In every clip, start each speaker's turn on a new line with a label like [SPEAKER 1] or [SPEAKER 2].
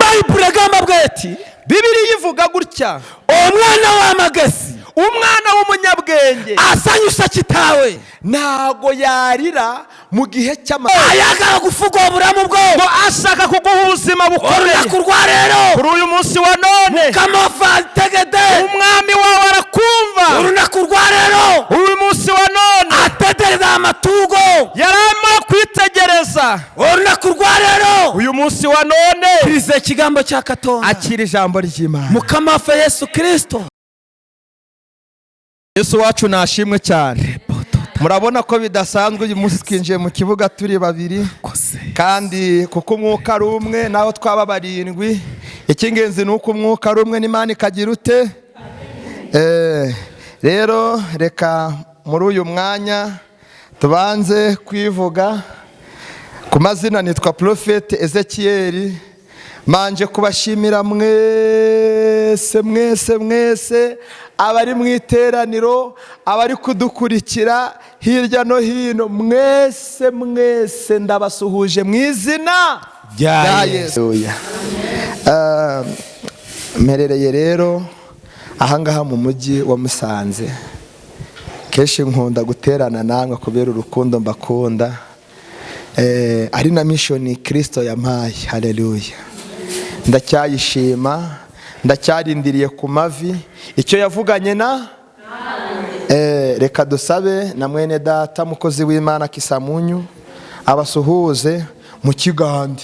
[SPEAKER 1] Bayibuli egamba bweti.
[SPEAKER 2] Bibiliya ivuga gutya:
[SPEAKER 1] Omwana w'amagezi
[SPEAKER 2] umwana w'umunyabwenge
[SPEAKER 1] asanyusa kitawe.
[SPEAKER 2] Ntago yarira mu gihe cy'ama
[SPEAKER 1] Ayagala kufuga obulamu bwo.
[SPEAKER 2] Ngo ashaka kuguha ubuzima bukomeye.
[SPEAKER 1] Olunaku lwa leero,
[SPEAKER 2] Kuri uyu munsi wa none,
[SPEAKER 1] Mukama waffe ategedde.
[SPEAKER 2] Umwami wawe arakumva.
[SPEAKER 1] Olunaku lwa leero,
[SPEAKER 2] Uyu munsi wa none,
[SPEAKER 1] ategereza amatugo.
[SPEAKER 2] Yarama kwitegereza.
[SPEAKER 1] Olunaku lwa leero,
[SPEAKER 2] Uyu munsi wa none,
[SPEAKER 1] kkiriza ekigambo kya Katonda.
[SPEAKER 2] Akira ijambo ry'Imana.
[SPEAKER 1] Mukama waffe Yesu Kristo.
[SPEAKER 2] Yesu wacu nashimwe cyane. Murabona ko bidasanzwe, uyu munsi twinjiye mu kibuga turi babiri, kandi kuko umwuka ari umwe, naho twaba barindwi, icy'ingenzi ni uko umwuka ari umwe n'Imana ikagira ute. Rero reka muri uyu mwanya tubanze kwivuga ku mazina. Nitwa Porofete Ezekiyeli. Manje kubashimira mwese, mwese, mwese abari mu iteraniro, abari kudukurikira hirya no hino, mwese mwese ndabasuhuje mu izina
[SPEAKER 1] rya
[SPEAKER 2] Yesu. Mperereye rero ahangaha mu mujyi wa Musanze. Kenshi nkunda guterana namwe kubera urukundo mbakunda, ari na mission Kirisito yampaye. Haleluya! Ndacyayishima, ndacyarindiriye ku mavi icyo yavuganye na reka dusabe na mwene data mukozi w'Imana Kisamunyu abasuhuze mu Kigande.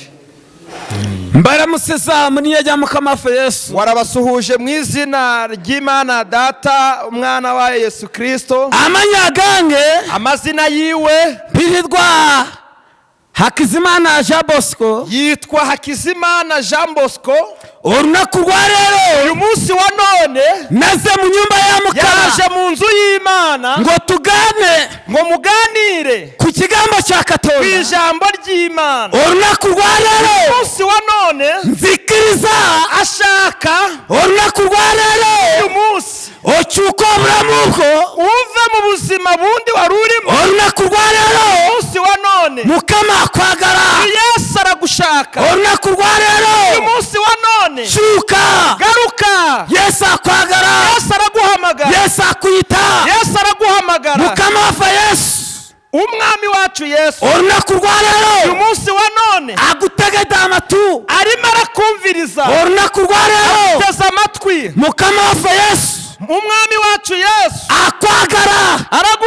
[SPEAKER 1] Mbaramusiza mu linnya lya Mukama waffe Yesu.
[SPEAKER 2] Warabasuhuje mu izina ry'Imana Data, umwana wa Yesu Kirisito.
[SPEAKER 1] Amanya gange,
[SPEAKER 2] Amazina yiwe,
[SPEAKER 1] mpirirwa Hakizimana Jean Bosco.
[SPEAKER 2] Yitwa Hakizimana Jean Bosco.
[SPEAKER 1] Olunaku lwa leero,
[SPEAKER 2] Uyu munsi wa none,
[SPEAKER 1] naze mu nyumba ya Mukama
[SPEAKER 2] yaje mu nzu y'Imana
[SPEAKER 1] ngo tugane
[SPEAKER 2] ngo muganire
[SPEAKER 1] ku kigambo cya
[SPEAKER 2] ku
[SPEAKER 1] Katonda.
[SPEAKER 2] ijambo ry'Imana.
[SPEAKER 1] Olunaku lwa leero,
[SPEAKER 2] Umunsi wa none,
[SPEAKER 1] nzikiriza
[SPEAKER 2] ashaka
[SPEAKER 1] olunaku lwa leero
[SPEAKER 2] uyu munsi
[SPEAKER 1] okyuka obulamu bwo.
[SPEAKER 2] Uve mu buzima bundi wari urimo.
[SPEAKER 1] Olunaku lwa leero,
[SPEAKER 2] Umunsi wa none,
[SPEAKER 1] Mukama akwagala.
[SPEAKER 2] Yesu aragushaka.
[SPEAKER 1] Olunaku lwa
[SPEAKER 2] Uyu
[SPEAKER 1] leero,
[SPEAKER 2] munsi wa none,
[SPEAKER 1] kyuka.
[SPEAKER 2] Garuka.
[SPEAKER 1] Yesu akwagala.
[SPEAKER 2] Yesu araguhamagara.
[SPEAKER 1] Yesu akuyita.
[SPEAKER 2] Yesu araguhamagara.
[SPEAKER 1] Mukama waffe Yesu,
[SPEAKER 2] Umwami wacu Yesu,
[SPEAKER 1] olunaku lwa
[SPEAKER 2] uyu
[SPEAKER 1] leero,
[SPEAKER 2] munsi wa none,
[SPEAKER 1] agutegedde amatu.
[SPEAKER 2] Arimo arakumviriza.
[SPEAKER 1] Olunaku lwa leero,
[SPEAKER 2] Ateze amatwi.
[SPEAKER 1] Mukama waffe Yesu
[SPEAKER 2] Umwami wacu Yesu
[SPEAKER 1] akwagala.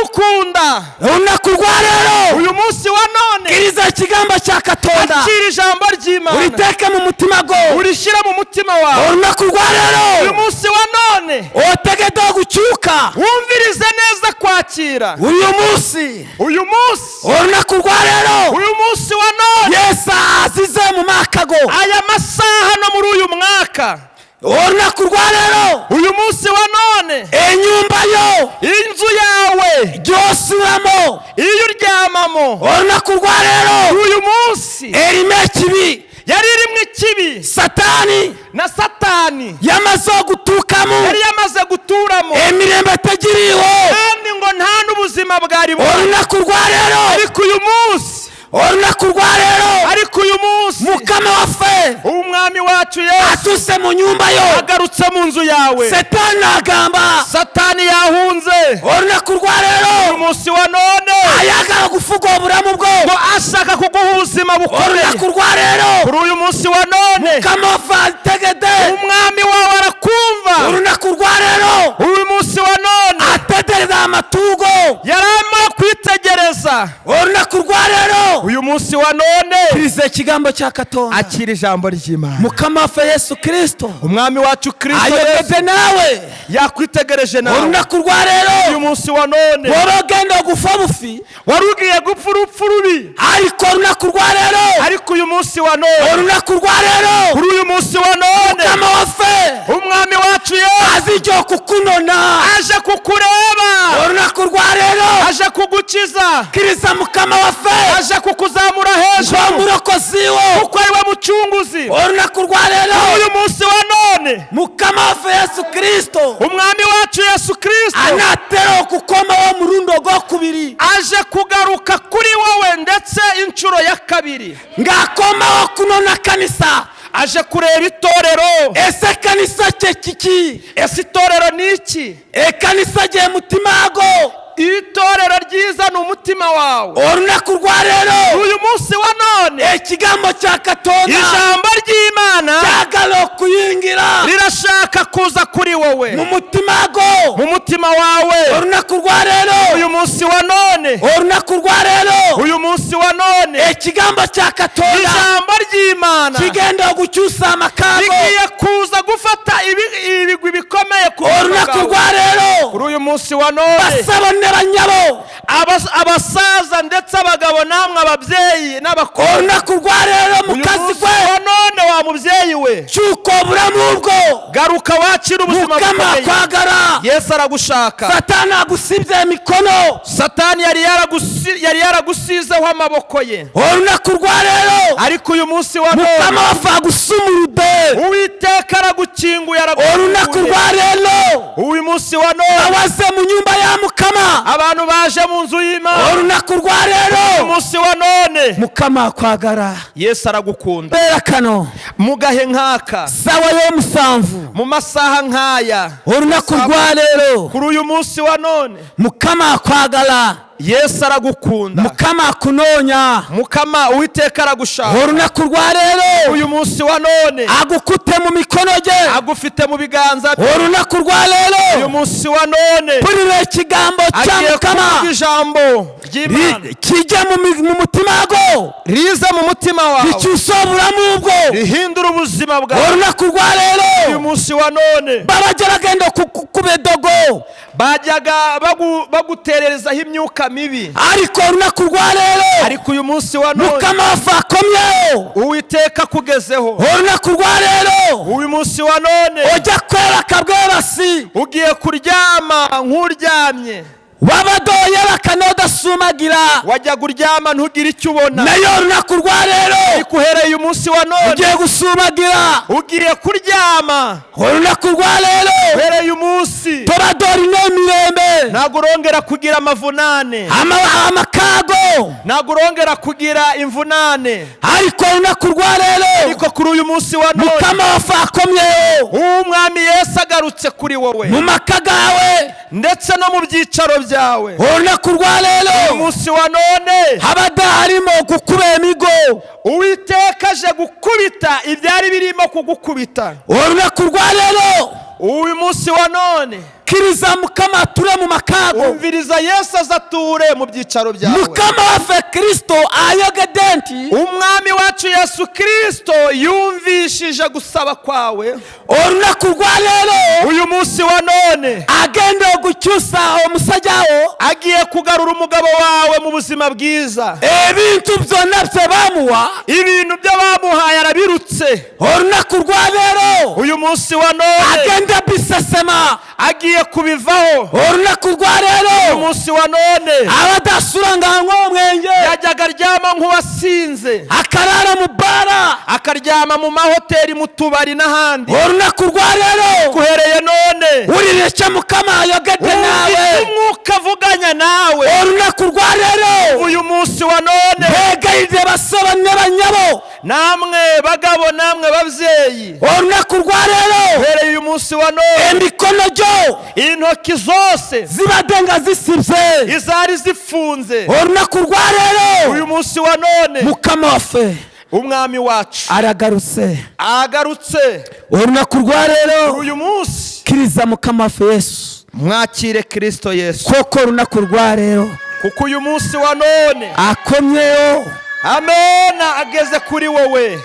[SPEAKER 2] aragukunda.
[SPEAKER 1] Olunaku lwa leero,
[SPEAKER 2] Uyu munsi wa none,
[SPEAKER 1] kkiriza ekigambo kya Katonda.
[SPEAKER 2] Akira ijambo ry'Imana.
[SPEAKER 1] Uriteeke mu mutima gwo.
[SPEAKER 2] Urishyire mu mutima wawe.
[SPEAKER 1] Olunaku lwa
[SPEAKER 2] Uyu
[SPEAKER 1] leero,
[SPEAKER 2] munsi wa none,
[SPEAKER 1] otegedde ogukyuka.
[SPEAKER 2] Wumvirize neza kwakira.
[SPEAKER 1] Uyu munsi,
[SPEAKER 2] Uyu munsi,
[SPEAKER 1] olunaku lwa leero,
[SPEAKER 2] uyu munsi wa none,
[SPEAKER 1] Yesu azize mu maka go.
[SPEAKER 2] Aya masaha no muri uyu mwaka,
[SPEAKER 1] Olunaku lwa leero,
[SPEAKER 2] uyu munsi wa none,
[SPEAKER 1] enyumba yo
[SPEAKER 2] inzu yawe
[SPEAKER 1] gy'osulamu,
[SPEAKER 2] iyo uryamamo,
[SPEAKER 1] olunaku lwa leero,
[SPEAKER 2] uyu munsi,
[SPEAKER 1] erimu ekibi.
[SPEAKER 2] Yari irimo ikibi.
[SPEAKER 1] Sataani
[SPEAKER 2] Na Satani
[SPEAKER 1] yamaze ogutuukamu.
[SPEAKER 2] yari yamaze guturamo.
[SPEAKER 1] Emirembe tegiriiwo.
[SPEAKER 2] Kandi ngo nta n'ubuzima bwari buhari.
[SPEAKER 1] Olunaku lwa leero,
[SPEAKER 2] Ariko uyu munsi,
[SPEAKER 1] olunaku lwa leero,
[SPEAKER 2] ariko uyu munsi,
[SPEAKER 1] Mukama waffe
[SPEAKER 2] Umwami wacu Yesu
[SPEAKER 1] atuuse mu nyumba yo.
[SPEAKER 2] agarutse mu nzu yawe.
[SPEAKER 1] Setaani agamba,
[SPEAKER 2] Satani yahunze.
[SPEAKER 1] olunaku lwa leero,
[SPEAKER 2] Uyu munsi wa none,
[SPEAKER 1] ayagala okufuga obulamu bwo.
[SPEAKER 2] Ngo ashaka kuguha ubuzima bukomeye.
[SPEAKER 1] Olunaku lwa leero,
[SPEAKER 2] Kuri uyu munsi wa none,
[SPEAKER 1] Mukama waffe ategedde.
[SPEAKER 2] Umwami wawe arakumva.
[SPEAKER 1] Olunaku lwa leero,
[SPEAKER 2] Uyu munsi wa none,
[SPEAKER 1] ategereza amatugo.
[SPEAKER 2] Yarama kwitegereza.
[SPEAKER 1] Olunaku lwa leero,
[SPEAKER 2] Uyu munsi wa none,
[SPEAKER 1] kkiriza ekigambo kya Katonda.
[SPEAKER 2] Akira ijambo ry'Imana.
[SPEAKER 1] Mukama waffe Yesu Kristo
[SPEAKER 2] Umwami wacu Kristo Yesu
[SPEAKER 1] ayogedde naawe.
[SPEAKER 2] yakwitegereje nawe.
[SPEAKER 1] Olunaku lwa leero,
[SPEAKER 2] Uyu munsi wa none,
[SPEAKER 1] bw'oba ogenda ogufa bufi,
[SPEAKER 2] wari ugiye gupfa urupfu rubi,
[SPEAKER 1] ariko olunaku lwa leero,
[SPEAKER 2] ariko uyu munsi wa none,
[SPEAKER 1] olunaku lwa leero,
[SPEAKER 2] kuri uyu munsi wa none,
[SPEAKER 1] Mukama waffe
[SPEAKER 2] Umwami wacu Yesu
[SPEAKER 1] azijja okukunona.
[SPEAKER 2] aje kukureba.
[SPEAKER 1] Olunaku lwa leero,
[SPEAKER 2] Aje kugukiza.
[SPEAKER 1] kkiriza Mukama waffe
[SPEAKER 2] Aje kukuzamura hejuru,
[SPEAKER 1] ng'omulokozi wo.
[SPEAKER 2] kuko ari we mucunguzi.
[SPEAKER 1] Olunaku lwa leero,
[SPEAKER 2] Uyu munsi wa none,
[SPEAKER 1] Mukama waffe Yesu Kristo
[SPEAKER 2] Umwami wacu Yesu Kirisito
[SPEAKER 1] anaatera okukomawo omulundi ogwokubiri,
[SPEAKER 2] aje kugaruka kuri wowe ndetse inshuro ya kabiri,
[SPEAKER 1] ng'akomawo kunona kanisa.
[SPEAKER 3] Aje kureba itorero.
[SPEAKER 1] Ese kanisa cye kiki?
[SPEAKER 3] Ese itorero ni iki?
[SPEAKER 1] Ekanisa gihe mutimago.
[SPEAKER 3] Itorero ryiza ni umutima wawe.
[SPEAKER 1] Olunaku rwaleero
[SPEAKER 3] Uyu munsi wa none,
[SPEAKER 1] ekigambo kya Katonda
[SPEAKER 3] ijambo ry'Imana
[SPEAKER 1] kyagala okuyingira
[SPEAKER 3] rirashaka kuza kuri wowe,
[SPEAKER 1] mu mutima go.
[SPEAKER 3] mu mutima wawe.
[SPEAKER 1] Olunaku rwaleero,
[SPEAKER 3] Uyu munsi wa none,
[SPEAKER 1] olunaku rwaleero,
[SPEAKER 3] uyu munsi wa none,
[SPEAKER 1] ekigambo kya Katonda
[SPEAKER 3] ijambo ry'Imana
[SPEAKER 1] kigenda okukyusa amakago.
[SPEAKER 3] rigiye kuza gufata ibigwi bikomeye ku buzima
[SPEAKER 1] Olunaku
[SPEAKER 3] bwawe.
[SPEAKER 1] rwaleero,
[SPEAKER 3] Kuri uyu munsi wa none,
[SPEAKER 1] basabo ne banyabo,
[SPEAKER 3] abasaza ndetse abagabo namwe ababyeyi n'abakobwa,
[SPEAKER 1] olunaku rwaleero,
[SPEAKER 3] uyu
[SPEAKER 1] mukazi
[SPEAKER 3] munsi
[SPEAKER 1] gwe,
[SPEAKER 3] wa none, wa mubyeyi we,
[SPEAKER 1] kyuka obulamu bwo.
[SPEAKER 3] Garuka wakira ubuzima
[SPEAKER 1] Mukama
[SPEAKER 3] bukomeye.
[SPEAKER 1] akwagala.
[SPEAKER 3] Yesu aragushaka.
[SPEAKER 1] Satani agusibye emikono.
[SPEAKER 3] Satani yari yaragusizeho amaboko ye.
[SPEAKER 1] Olunaku rwaleero,
[SPEAKER 3] Ariko uyu munsi wa none,
[SPEAKER 1] Mukama waffe agusumuludde.
[SPEAKER 3] Uwiteka aragukinguye,
[SPEAKER 1] Olunaku
[SPEAKER 3] aragufunguye.
[SPEAKER 1] rwaleero,
[SPEAKER 3] Uyu munsi wa none,
[SPEAKER 1] awaze mu nyumba ya Mukama.
[SPEAKER 3] abantu baje mu nzu y'Imana.
[SPEAKER 1] Olunaku rwaleero,
[SPEAKER 3] Uyu munsi wa none,
[SPEAKER 1] Mukama akwagala.
[SPEAKER 3] Yesu aragukunda.
[SPEAKER 1] Beera kano
[SPEAKER 3] Mu gahe nk'aka,
[SPEAKER 1] sawa y'omusanvu,
[SPEAKER 3] mu masaha nk'aya,
[SPEAKER 1] olunaku rwaleero,
[SPEAKER 3] kuri uyu munsi wa none,
[SPEAKER 1] Mukama akwagala.
[SPEAKER 3] Yesu aragukunda.
[SPEAKER 1] Mukama akunoonya.
[SPEAKER 3] Mukama Uwiteka aragushaka.
[SPEAKER 1] Olunaku rwaleero,
[SPEAKER 3] Uyu munsi wa none,
[SPEAKER 1] agukute mu mikono gye.
[SPEAKER 3] agufite mu biganza bye.
[SPEAKER 1] Olunaku
[SPEAKER 3] Uyu
[SPEAKER 1] rwaleero,
[SPEAKER 3] munsi wa none,
[SPEAKER 1] mpulira ekigambo kya
[SPEAKER 3] agiye
[SPEAKER 1] Mukama
[SPEAKER 3] kuvuga ijambo ry'Imana,
[SPEAKER 1] kijye mu mutima go,
[SPEAKER 3] rize mu mutima wawe,
[SPEAKER 1] rikyuse obulamu bwo.
[SPEAKER 3] rihindura ubuzima bwawe.
[SPEAKER 1] Olunaku rwaleero,
[SPEAKER 3] Uyu munsi wa none,
[SPEAKER 1] babajja bagenda okukuba eddogo,
[SPEAKER 3] bajyaga bagutererezaho imyuka mibi,
[SPEAKER 1] ariko olunaku rwaleero,
[SPEAKER 3] ariko uyu munsi wa none,
[SPEAKER 1] Mukama waffe akomyewo.
[SPEAKER 3] Uwiteka akugezeho.
[SPEAKER 1] Olunaku rwaleero,
[SPEAKER 3] Uyu munsi wa none,
[SPEAKER 1] ojja kwebaka bwebasi.
[SPEAKER 3] ugiye kuryama nk'uryamye.
[SPEAKER 1] Wabadde oyebaka n'odasuumagira,
[SPEAKER 3] Wajyaga uryama ntugire icyo ubona,
[SPEAKER 1] naye olunaku rwaleero,
[SPEAKER 3] ariko uhereye uyu munsi wa none,
[SPEAKER 1] ugiye gusuumagira.
[SPEAKER 3] ugiye kuryama.
[SPEAKER 1] Olunaku rwaleero,
[SPEAKER 3] Uhereye uyu munsi,
[SPEAKER 1] tobadde olina emirembe,
[SPEAKER 3] ntabwo urongera kugira amavunane,
[SPEAKER 1] amakaago,
[SPEAKER 3] ntabwo urongera kugira imvunane,
[SPEAKER 1] ariko olunaku rwaleero,
[SPEAKER 3] ariko kuri uyu munsi wa none,
[SPEAKER 1] Mukama waffe akomyewo
[SPEAKER 3] Umwami Yesu agarutse kuri wowe,
[SPEAKER 1] mu maka gaawe,
[SPEAKER 3] ndetse no mu byicaro byawe.
[SPEAKER 1] Olunaku rwaleero,
[SPEAKER 3] Uyu munsi wa none,
[SPEAKER 1] habadde harimo okukuba emigo,
[SPEAKER 3] Uwiteka aje gukubita ibyari birimo kugukubita.
[SPEAKER 1] Olunaku rwaleero,
[SPEAKER 3] Uyu munsi wa none,
[SPEAKER 1] kkiriza Mukama ature mu makaago.
[SPEAKER 3] umviriza Yesu azature mu byicaro byawe.
[SPEAKER 1] Mukama waffe Kristo ayogedde nti,
[SPEAKER 3] Umwami wacu Yesu Kirisito yumvishije gusaba kwawe.
[SPEAKER 1] Olunaku rwaleero,
[SPEAKER 3] Uyu munsi wa none,
[SPEAKER 1] agenda okukyusa omusajja wo,
[SPEAKER 3] agiye kugarura umugabo wawe mu buzima bwiza.
[SPEAKER 1] Ebintu byonna bye bamuwa,
[SPEAKER 3] Ibintu byo bamuhaye arabirutse.
[SPEAKER 1] Olunaku rwaleero,
[SPEAKER 3] Uyu munsi wa none,
[SPEAKER 1] agenda bisesema.
[SPEAKER 3] agiye kubivaho.
[SPEAKER 1] Olunaku rwaleero,
[SPEAKER 3] Uyu munsi wa none,
[SPEAKER 1] abadde asula ng'anywa omwenge,
[SPEAKER 3] yajyaga aryama nk'uwasinze,
[SPEAKER 1] akaraara mu bbaala,
[SPEAKER 3] akaryama mu mahoteli, mu tubari n'ahandi.
[SPEAKER 1] Olunaku rwaleero,
[SPEAKER 3] Uhereye none,
[SPEAKER 1] wulira ekyo Mukama ayogedde naawe.
[SPEAKER 3] wumva umwuka avuganya nawe.
[SPEAKER 1] Olunaku rwaleero,
[SPEAKER 3] Uyu munsi wa none,
[SPEAKER 1] beegayirire basebo ne banyabo.
[SPEAKER 3] namwe bagabo, namwe babyeyi,
[SPEAKER 1] Olunaku rwaleero,
[SPEAKER 3] uhereye uyu munsi wa none,
[SPEAKER 1] emikono gyo
[SPEAKER 3] intoki zose
[SPEAKER 1] zibadde nga zisibye,
[SPEAKER 3] izari zifunze,
[SPEAKER 1] olunaku rwaleero,
[SPEAKER 3] uyu munsi wa none,
[SPEAKER 1] Mukama waffe
[SPEAKER 3] Umwami wacu
[SPEAKER 1] aragarutse.
[SPEAKER 3] agarutse.
[SPEAKER 1] Olunaku rwaleero,
[SPEAKER 3] Uyu munsi,
[SPEAKER 1] kkiriza Mukama waffe Yesu,
[SPEAKER 3] mwakire Kirisito Yesu,
[SPEAKER 1] koko olunaku rwaleero,
[SPEAKER 3] kuko uyu munsi wa none,
[SPEAKER 1] akomyeyo.
[SPEAKER 3] Amena, ageze kuri wowe.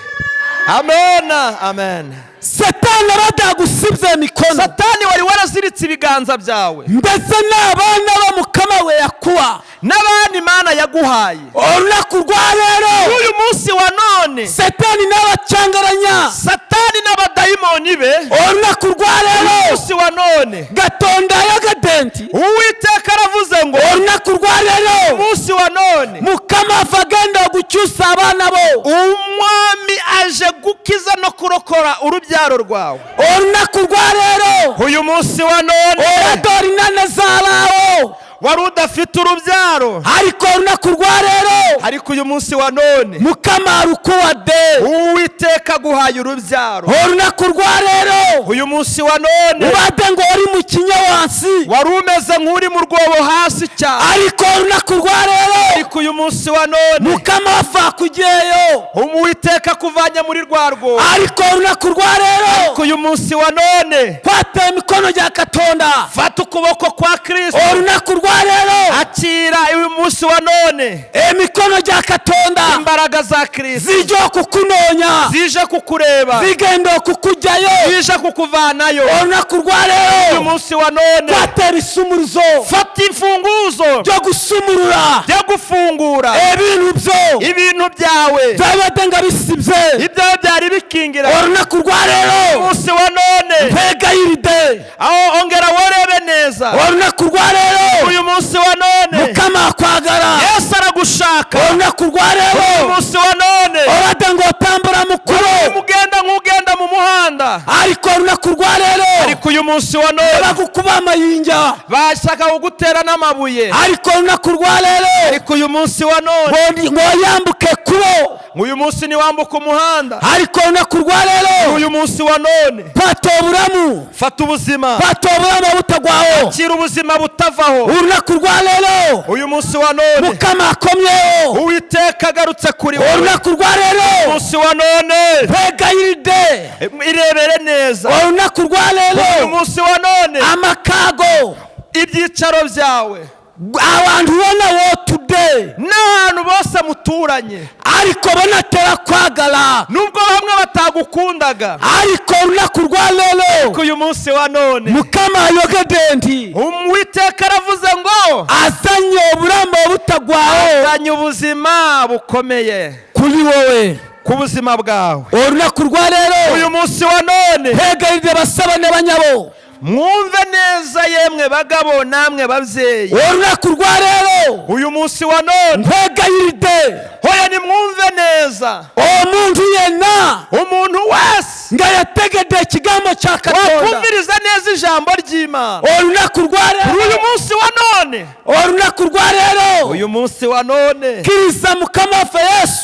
[SPEAKER 3] Amena, amen.
[SPEAKER 1] Satani abadde agusibye emikono,
[SPEAKER 3] Satani wari waraziritse ibiganza byawe,
[SPEAKER 1] ndetse n'abaana bo Mukama we yakuwa,
[SPEAKER 3] n'abandi Imana yaguhaye,
[SPEAKER 1] olunaku rwaleero,
[SPEAKER 3] uyu munsi wa none,
[SPEAKER 1] Satani n'abacyangaranya,
[SPEAKER 3] Satani n'abadayimoni be,
[SPEAKER 1] olunaku rwaleero,
[SPEAKER 3] umunsi wa none,
[SPEAKER 1] Gatonda ayogedde nti,
[SPEAKER 3] Uwiteka aravuze ngo,
[SPEAKER 1] olunaku rwaleero,
[SPEAKER 3] umunsi wa none,
[SPEAKER 1] Mukama waffe agenda okukyusa abaana bo.
[SPEAKER 3] Umwami aje gukiza no kurokora urubyaro rwawe.
[SPEAKER 1] Olunaku rwaleero,
[SPEAKER 3] Uyu munsi wa none,
[SPEAKER 1] obadde olina ne zaalaawo,
[SPEAKER 3] Wari udafite urubyaro.
[SPEAKER 1] Ariko olunaku lwaleero,
[SPEAKER 3] Ariko uyu munsi wa none,
[SPEAKER 1] Mukama alukuwadde.
[SPEAKER 3] Uwiteka aguhaye urubyaro.
[SPEAKER 1] Olunaku lwaleero,
[SPEAKER 3] Uyu munsi wa none,
[SPEAKER 1] ubadde ng'oli mu kinya wansi,
[SPEAKER 3] wari umeze nk'uri mu rwobo hasi cyane,
[SPEAKER 1] ariko olunaku lwaleero,
[SPEAKER 3] ariko uyu munsi wa none,
[SPEAKER 1] Mukama waffe akugyeyo.
[SPEAKER 3] Uwiteka akuvanye muri rwa rwobo.
[SPEAKER 1] Ariko olunaku lwaleero,
[SPEAKER 3] Ariko uyu munsi wa none,
[SPEAKER 1] kwata emikono gya Katonda.
[SPEAKER 3] Fata ukuboko kwa Kristo.
[SPEAKER 1] Olunaku lwaleero,
[SPEAKER 3] Akira uyu munsi wa none
[SPEAKER 1] emikono gya Katonda
[SPEAKER 3] imbaraga za Kristo
[SPEAKER 1] zijja okukunoonya,
[SPEAKER 3] zije kukureba,
[SPEAKER 1] zigenda okukugjayo.
[SPEAKER 3] Zije kukuvanayo.
[SPEAKER 1] Olunaku
[SPEAKER 3] Uyu
[SPEAKER 1] lwaleero,
[SPEAKER 3] munsi wa none,
[SPEAKER 1] kwata ebisumuluzo
[SPEAKER 3] fata imfunguzo
[SPEAKER 1] by'ogusumulula
[SPEAKER 3] byo gufungura
[SPEAKER 1] ebintu byo
[SPEAKER 3] ibintu byawe
[SPEAKER 1] byabadde nga bisibye.
[SPEAKER 3] Ibyawe byari bikingira.
[SPEAKER 1] Olunaku lwaleero,
[SPEAKER 3] Umunsi wa none,
[SPEAKER 1] nkwegayiridde,
[SPEAKER 3] aho ongera worebe neza.
[SPEAKER 1] Olunaku lwaleero,
[SPEAKER 3] Uyu munsi wa none,
[SPEAKER 1] Mukama akwagala.
[SPEAKER 3] Yesu aragushaka.
[SPEAKER 1] Olunaku
[SPEAKER 3] Uyu
[SPEAKER 1] lwaleero,
[SPEAKER 3] munsi wa none,
[SPEAKER 1] obadde ng'otambula mu kkubo,
[SPEAKER 3] mugenda nk'ugenda mu muhanda,
[SPEAKER 1] ariko olunaku lwaleero,
[SPEAKER 3] ariko uyu munsi wa none,
[SPEAKER 1] bagukuba amayinja,
[SPEAKER 3] bashaka kugutera n'amabuye,
[SPEAKER 1] ariko olunaku lwaleero,
[SPEAKER 3] ariko uyu munsi wa none,
[SPEAKER 1] ng'oyambuka ekkubo,
[SPEAKER 3] uyu munsi niwambuka umuhanda,
[SPEAKER 1] ariko olunaku lwaleero,
[SPEAKER 3] uyu munsi wa none,
[SPEAKER 1] kwata obulamu,
[SPEAKER 3] fata ubuzima,
[SPEAKER 1] kwata obulamu obutagwawo.
[SPEAKER 3] Akira ubuzima butavaho.
[SPEAKER 1] Olunaku lwaleero,
[SPEAKER 3] Uyu munsi wa none,
[SPEAKER 1] Mukama akomyewo.
[SPEAKER 3] Uwiteka agarutse kuri wowe.
[SPEAKER 1] Olunaku lwaleero,
[SPEAKER 3] Umunsi wa none,
[SPEAKER 1] nkwegayiridde,
[SPEAKER 3] irebere neza.
[SPEAKER 1] Olunaku
[SPEAKER 3] Uyu
[SPEAKER 1] lwaleero,
[SPEAKER 3] munsi wa none,
[SPEAKER 1] amaka go,
[SPEAKER 3] ibyicaro byawe,
[SPEAKER 1] abantu bona wootudde,
[SPEAKER 3] n'ahantu bose muturanye,
[SPEAKER 1] ariko bona tebakwagala,
[SPEAKER 3] nubwo bamwe batagukundaga,
[SPEAKER 1] ariko olunaku lwaleero,
[SPEAKER 3] ku uyu munsi wa none,
[SPEAKER 1] Mukama ayogedde nti
[SPEAKER 3] Uwiteka aravuze ngo
[SPEAKER 1] azanye obulamu obutagwawo
[SPEAKER 3] azanye ubuzima bukomeye
[SPEAKER 1] kuri wowe,
[SPEAKER 3] ku buzima bwawe.
[SPEAKER 1] Olunaku lwaleero,
[SPEAKER 3] Uyu munsi wa none,
[SPEAKER 1] nkwegayiridde basaba ne banyabo,
[SPEAKER 3] mwumve neza yemwe bagabo namwe babyeyi.
[SPEAKER 1] Olunaku lwaleero,
[SPEAKER 3] Uyu munsi wa none,
[SPEAKER 1] nkwegayiridde,
[SPEAKER 3] hoya nimwumve neza,
[SPEAKER 1] omuntu yenna
[SPEAKER 3] umuntu wese
[SPEAKER 1] nga yategedde ekigambo kya Katonda,
[SPEAKER 3] wakumviriza neza ijambo ry'Imana,
[SPEAKER 1] olunaku lwaleero,
[SPEAKER 3] uyu munsi wa none,
[SPEAKER 1] olunaku lwaleero,
[SPEAKER 3] uyu munsi wa none,
[SPEAKER 1] kkiriza Mukama waffe Yesu,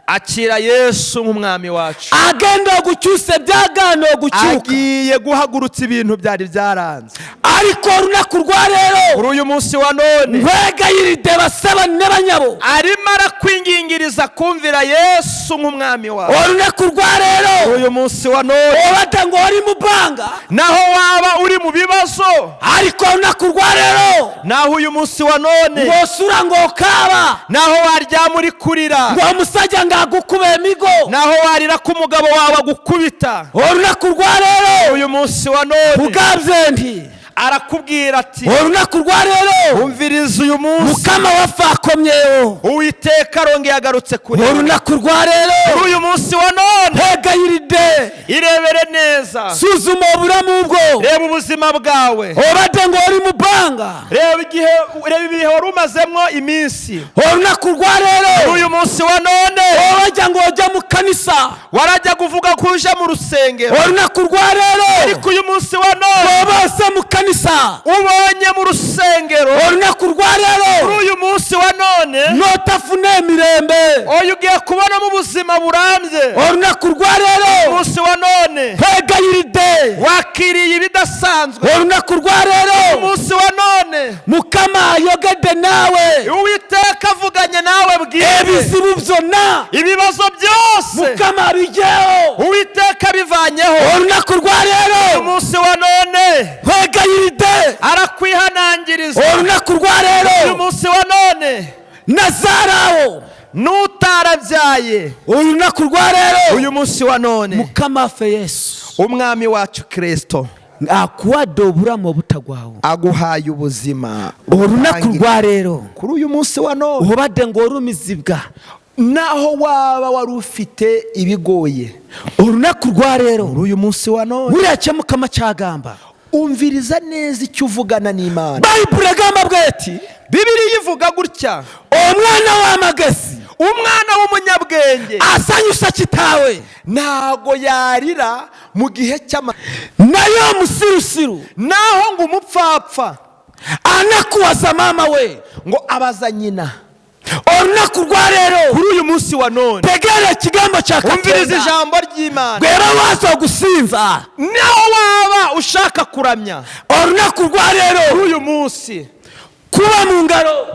[SPEAKER 3] akira Yesu nk'umwami wacu,
[SPEAKER 1] agenda ogukyusa ebyagaana ogukyuka,
[SPEAKER 3] agiye guhagurutsa ibintu byari byaranze.
[SPEAKER 1] Ariko olunaku lwaleero,
[SPEAKER 3] Kuri uyu munsi wa none,
[SPEAKER 1] nkwegayiridde basaba ne banyabo,
[SPEAKER 3] arimo arakwingingiriza kumvira Yesu nk'umwami wawe.
[SPEAKER 1] Olunaku lwaleero,
[SPEAKER 3] Uyu munsi wa none,
[SPEAKER 1] obadde ng'oli mu bbanga,
[SPEAKER 3] naho waba uri mu bibazo,
[SPEAKER 1] ariko olunaku lwaleero,
[SPEAKER 3] naho uyu munsi wa none,
[SPEAKER 1] ng'osula ng'okaaba,
[SPEAKER 3] naho waryama uri kurira,
[SPEAKER 1] ng'omusajja ng'agukuba emigo,
[SPEAKER 3] naho warira ko umugabo wawe agukubita,
[SPEAKER 1] olunaku lwaleero,
[SPEAKER 3] uyu munsi wa none,
[SPEAKER 1] kugambye nti
[SPEAKER 3] arakubwira ati
[SPEAKER 1] olunaku lwaleero,
[SPEAKER 3] umviriza uyu munsi,
[SPEAKER 1] Mukama waffe akomyewo.
[SPEAKER 3] Uwiteka arongeye agarutse kuri wowe.
[SPEAKER 1] Olunaku lwaleero,
[SPEAKER 3] Kuri uyu munsi wa none,
[SPEAKER 1] nkwegayiridde,
[SPEAKER 3] irebere neza,
[SPEAKER 1] suzuma obulamu bwo,
[SPEAKER 3] reba ubuzima bwawe,
[SPEAKER 1] obadde ng'oli mu bbanga,
[SPEAKER 3] reba igihe, reba ibihe wari umazemo iminsi.
[SPEAKER 1] Olunaku lwaleero,
[SPEAKER 3] Uyu munsi wa none,
[SPEAKER 1] obajja ng'ojja mu kkanisa,
[SPEAKER 3] warajya kuvuga ko uje mu rusengero,
[SPEAKER 1] olunaku lwaleero,
[SPEAKER 3] ariko uyu munsi wa none,
[SPEAKER 1] oba ose mu kkanisa,
[SPEAKER 3] ubonye mu rusengero.
[SPEAKER 1] Olunaku lwaleero,
[SPEAKER 3] Kuri uyu munsi wa none,
[SPEAKER 1] n'otafuna emirembe,
[SPEAKER 3] oya ugiye kubonamo ubuzima burambye.
[SPEAKER 1] Olunaku lwaleero,
[SPEAKER 3] Umunsi wa none,
[SPEAKER 1] nkwegayiridde,
[SPEAKER 3] wakiriye ibidasanzwe.
[SPEAKER 1] Olunaku lwaleero,
[SPEAKER 3] Umunsi wa none,
[SPEAKER 1] Mukama ayogedde naawe,
[SPEAKER 3] Uwiteka avuganye nawe bwite,
[SPEAKER 1] ebizibu byonna
[SPEAKER 3] ibibazo byose
[SPEAKER 1] Mukama abiggyewo.
[SPEAKER 3] Uwiteka abivanyeho.
[SPEAKER 1] Olunaku lwaleero,
[SPEAKER 3] Umunsi wa none,
[SPEAKER 1] nkwegayiridde,
[SPEAKER 3] arakwihanangiriza.
[SPEAKER 1] Olunaku
[SPEAKER 3] Uyu
[SPEAKER 1] lwaleero,
[SPEAKER 3] munsi wa none,
[SPEAKER 1] nazaalawo
[SPEAKER 3] n'utarabyaye,
[SPEAKER 1] olunaku lwaleero,
[SPEAKER 3] uyu munsi wa none,
[SPEAKER 1] Mukama waffe Yesu
[SPEAKER 3] umwami wacu Kristo
[SPEAKER 1] akuwadde obulamu obutagwawo.
[SPEAKER 2] Aguhaye ubuzima
[SPEAKER 1] Olunaku lwaleero,
[SPEAKER 2] kuri uyu munsi wa none,
[SPEAKER 1] obadde ng'olumizibwa,
[SPEAKER 2] naho waba wari ufite ibigoye,
[SPEAKER 1] olunaku lwaleero,
[SPEAKER 2] kuri uyu munsi wa none,
[SPEAKER 1] wulira kye Mukama kyagamba.
[SPEAKER 2] Umviriza neza icyo uvugana n'Imana.
[SPEAKER 1] Bayibuli egamba bweti,
[SPEAKER 3] Bibiliya ivuga gutya,
[SPEAKER 1] omwana w'amagezi
[SPEAKER 3] umwana w'umunyabwenge
[SPEAKER 1] asanyusa kitaawe,
[SPEAKER 2] ntago yarira mu gihe cy'ama
[SPEAKER 1] naye omusirusiru
[SPEAKER 3] naho ngo umupfapfa
[SPEAKER 1] Anakuwaza mama we.
[SPEAKER 2] Ngo abaza nyina.
[SPEAKER 1] Olunaku rwa leero.
[SPEAKER 3] Kuri uyu munsi wa none,
[SPEAKER 1] Tegeera ekigambo kya
[SPEAKER 3] umviriza
[SPEAKER 1] Katonda.
[SPEAKER 3] ijambo ry'Imana.
[SPEAKER 1] Bwera waza ogusinza.
[SPEAKER 3] Naho waba ushaka kuramya,
[SPEAKER 1] Olunaku rwa leero,
[SPEAKER 3] kuri uyu munsi,
[SPEAKER 1] kuba mu ngaro.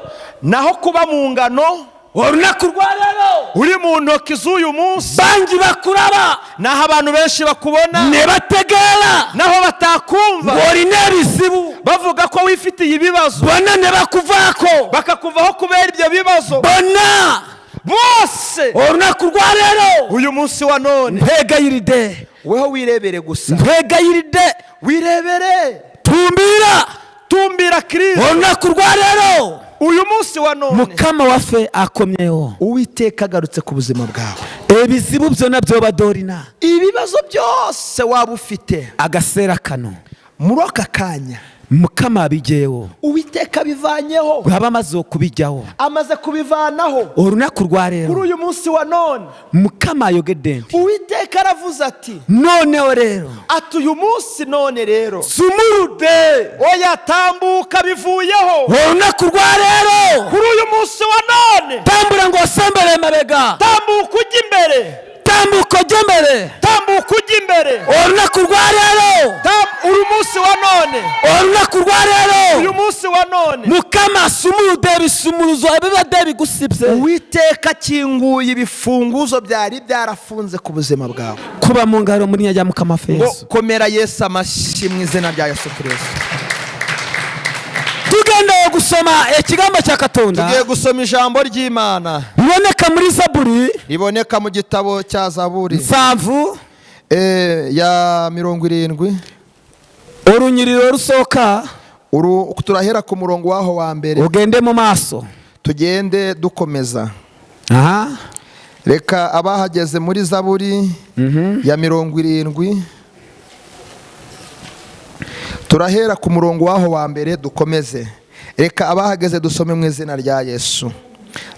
[SPEAKER 3] Naho kuba mu ngano,
[SPEAKER 1] Olunaku rwa leero,
[SPEAKER 3] uri mu ntoki z'uyu munsi,
[SPEAKER 1] bangi bakulaba,
[SPEAKER 3] naho abantu benshi bakubona,
[SPEAKER 1] ne bategeera
[SPEAKER 3] naho batakumva,
[SPEAKER 1] ng'olina ebizibu,
[SPEAKER 3] bavuga ko wifitiye ibibazo,
[SPEAKER 1] bonna ne bakuvaako,
[SPEAKER 3] bakakuvaho kubera ibyo bibazo,
[SPEAKER 1] bonna.
[SPEAKER 3] Bose.
[SPEAKER 1] Olunaku rwa leero,
[SPEAKER 3] Uyu munsi wa none,
[SPEAKER 1] nkwegayiridde,
[SPEAKER 3] weho wirebere gusa,
[SPEAKER 1] nkwegayiridde,
[SPEAKER 3] wirebere,
[SPEAKER 1] tumbiira,
[SPEAKER 3] tumbira Kirisito.
[SPEAKER 1] Olunaku rwa leero,
[SPEAKER 3] Uyu munsi wa none,
[SPEAKER 1] Mukama waffe akomyewo.
[SPEAKER 2] Uwiteka agarutse ku buzima bwawe.
[SPEAKER 1] Ebizibu byonna byobadde olina,
[SPEAKER 2] Ibibazo byose waba ufite,
[SPEAKER 1] agaseera kano,
[SPEAKER 2] muri aka kanya,
[SPEAKER 1] Mukama abigyewo.
[SPEAKER 2] Uwiteka abivanyeho.
[SPEAKER 1] Bwaba amaze okubijjawo.
[SPEAKER 2] Amaze kubivanaho.
[SPEAKER 1] Olunaku lwaleero,
[SPEAKER 2] Kuri uyu munsi wa none,
[SPEAKER 1] Mukama ayogedde nti,
[SPEAKER 2] Uwiteka aravuze ati,
[SPEAKER 1] noonewo leero,
[SPEAKER 3] ati uyu munsi none rero,
[SPEAKER 1] sumuludde.
[SPEAKER 3] Oya, tambuka, bivuyeho.
[SPEAKER 1] Olunaku lwaleero,
[SPEAKER 3] Kuri uyu munsi wa none,
[SPEAKER 1] tambula ng'osembera emabega,
[SPEAKER 3] tambuka ujya imbere,
[SPEAKER 1] tambuka ojja embere.
[SPEAKER 3] Tambuka ujya imbere.
[SPEAKER 1] Olunaku lwaleero,
[SPEAKER 3] Uyu munsi wa none,
[SPEAKER 1] olunaku lwaleero,
[SPEAKER 3] uyu munsi wa none,
[SPEAKER 1] Mukama asumuludde ebisumuluzo ebibadde ebigusibye.
[SPEAKER 2] Uwiteka akinguye ibifunguzo byari byarafunze ku buzima bwawe.
[SPEAKER 1] Kuba mu ngalo mu linnya lya Mukama waffe
[SPEAKER 2] Ngo
[SPEAKER 1] Yesu.
[SPEAKER 2] komera Yesu amashyi mu izina rya Yesu Kirisito.
[SPEAKER 1] Tugenda gusoma ekigambo kya Katonda.
[SPEAKER 2] Tugiye gusoma ijambo ry'Imana.
[SPEAKER 1] Liboneka muri Zaburi
[SPEAKER 2] riboneka mu gitabo cya Zaburi
[SPEAKER 1] 70,
[SPEAKER 2] ya 70.
[SPEAKER 1] Olunyiriro olusooka.
[SPEAKER 2] Turahera ku murongo waho wa mbere.
[SPEAKER 1] Ogende mu maaso.
[SPEAKER 2] Tugende dukomeza.
[SPEAKER 1] Aha.
[SPEAKER 2] Reka abahageze muri Zaburi ya 70, turahera ku murongo waho wa mbere dukomeze. Reka abahageze dusome mu izina rya Yesu.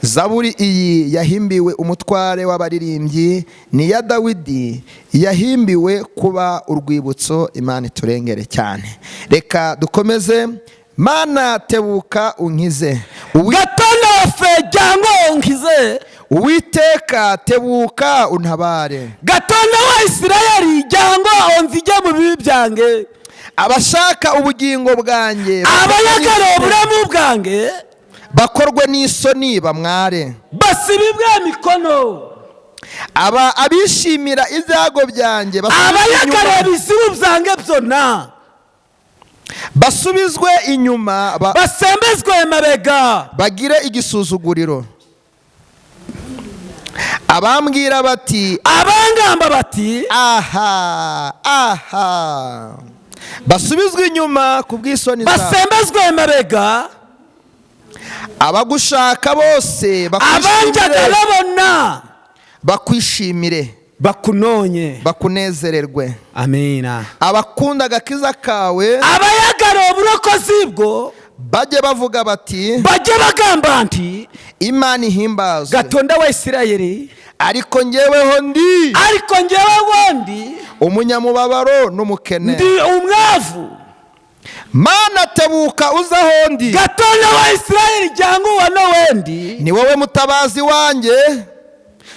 [SPEAKER 2] Zaburi iyi yahimbiwe umutware w'abaririmbyi, ni iya Dawidi, yahimbiwe kuba urwibutso. Imana iturengere cyane. Reka dukomeze. Mana, tebuka unkize.
[SPEAKER 1] Gatonda waffe, jangu onkize.
[SPEAKER 2] Uwiteka, tebuka untabare.
[SPEAKER 1] Gatonda wa Isirayeli, jangu onzije mu bibi byange.
[SPEAKER 2] Abashaka ubugingo bwanjye
[SPEAKER 1] Abayagala obulamu bwange
[SPEAKER 2] bakorwe n'isoni bamware.
[SPEAKER 1] Basibibwe emikono.
[SPEAKER 2] Aba abishimira ibyago byanjye basubizwe
[SPEAKER 1] Abayagala
[SPEAKER 2] inyuma,
[SPEAKER 1] ebizibu byange byonna
[SPEAKER 2] basubizwe inyuma
[SPEAKER 1] basembezwe emabega.
[SPEAKER 2] Bagire igisuzuguriro. Abambwira bati,
[SPEAKER 1] Abangamba bati,
[SPEAKER 2] aha aha, basubizwe inyuma ku bw'isoni zabo.
[SPEAKER 1] Basembezwe emabega.
[SPEAKER 2] Abagushaka bose
[SPEAKER 1] Abanjagala
[SPEAKER 2] bakwishimire,
[SPEAKER 1] bonna
[SPEAKER 2] bakwishimire,
[SPEAKER 1] bakunoonye,
[SPEAKER 2] bakunezererwe.
[SPEAKER 1] Amiina.
[SPEAKER 2] Abakunda agakiza kawe
[SPEAKER 1] Abayagala obulokozi bwo
[SPEAKER 2] bajye bavuga bati,
[SPEAKER 1] bajye bagamba nti,
[SPEAKER 2] Imana ihimbazwe.
[SPEAKER 1] Gatonda wa Isirayeli.
[SPEAKER 2] Ariko njyeweho ndi
[SPEAKER 1] Ariko njyewe wondi
[SPEAKER 2] umunyamubabaro n'umukene.
[SPEAKER 1] Ndi umwavu.
[SPEAKER 2] Mana, tebuka uze aho ndi.
[SPEAKER 1] Gatonda wa Isirayeli, jangu wano wendi.
[SPEAKER 2] Ni wowe mutabazi wanjye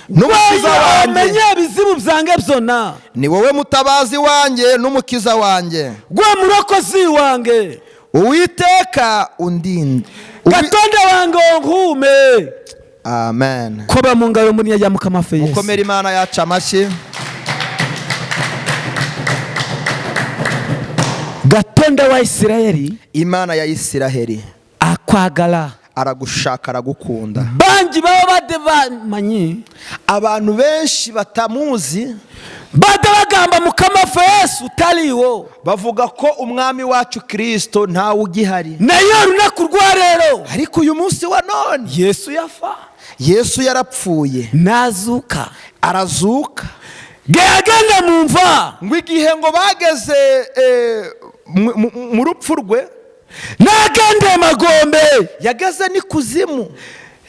[SPEAKER 2] n'umukiza wanjye.
[SPEAKER 1] Omenye ebizibu byange byonna.
[SPEAKER 2] Ni wowe mutabazi wanjye n'umukiza wanjye.
[SPEAKER 1] Gwe mulokozi wange.
[SPEAKER 2] Uwiteka undinde.
[SPEAKER 1] Gatonda wange, onkuume.
[SPEAKER 2] Amen.
[SPEAKER 1] Koba mu ngalo mu linnya lya Mukama waffe Yesu.
[SPEAKER 2] Mukomere Imana yacu amashyi.
[SPEAKER 1] Gatonda wa Isirayeli
[SPEAKER 2] Imana ya Isiraheli
[SPEAKER 1] akwagala.
[SPEAKER 2] Aragushaka, aragukunda.
[SPEAKER 1] Bangi baba badde bamanyi,
[SPEAKER 2] Abantu benshi batamuzi
[SPEAKER 1] badde bagamba Mukama waffe Yesu taliiwo,
[SPEAKER 2] bavuga ko umwami wacu Kirisito ntawe ugihari.
[SPEAKER 1] Naye olunaku lwaleero,
[SPEAKER 2] Ariko uyu munsi wa none,
[SPEAKER 1] Yesu yafa,
[SPEAKER 2] Yesu yarapfuye,
[SPEAKER 1] n'azuuka,
[SPEAKER 2] arazuka,
[SPEAKER 1] ge yagenda mu nva,
[SPEAKER 2] ngo igihe ngo bageze mu rupfu rwe,
[SPEAKER 1] n'agenda emagombe,
[SPEAKER 2] yageze n'ikuzimu,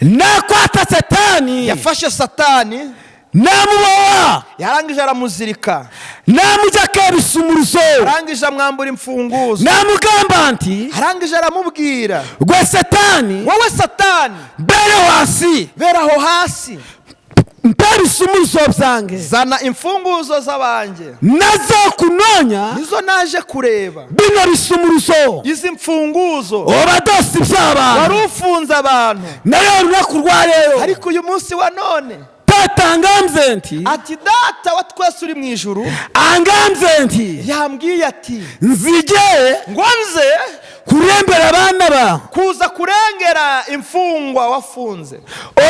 [SPEAKER 1] n'akwata Setaani,
[SPEAKER 2] yafashe Satani,
[SPEAKER 1] Namuboha.
[SPEAKER 3] Yarangije aramuzirika.
[SPEAKER 1] Namujyako ebisumuruzo.
[SPEAKER 3] Arangije amwambura imfunguzo.
[SPEAKER 1] Namugamba nti
[SPEAKER 3] Arangije aramubwira:
[SPEAKER 1] gwe Satani,
[SPEAKER 3] "Wowe Satani,
[SPEAKER 1] mbere hasi,
[SPEAKER 3] bera aho hasi,
[SPEAKER 1] mpe ebisumuruzo byange.
[SPEAKER 3] Zana imfunguzo z'abanjye."
[SPEAKER 1] Nazo kunonya
[SPEAKER 3] Nizo naje kureba.
[SPEAKER 1] bino bisumuruzo
[SPEAKER 3] Izi mfunguzo
[SPEAKER 1] obadosi by'abantu
[SPEAKER 3] wari ufunze abantu.
[SPEAKER 1] Naye olunaku lwaleero,
[SPEAKER 3] Ariko uyu munsi wa none,
[SPEAKER 1] taata angambye nti,
[SPEAKER 3] ati Data wa twese uri mu ijuru
[SPEAKER 1] angambye nti
[SPEAKER 3] yambwiye ati
[SPEAKER 1] nzije
[SPEAKER 3] ngo nze
[SPEAKER 1] kurembera abaana ba
[SPEAKER 3] kuza kurengera imfungwa wafunze.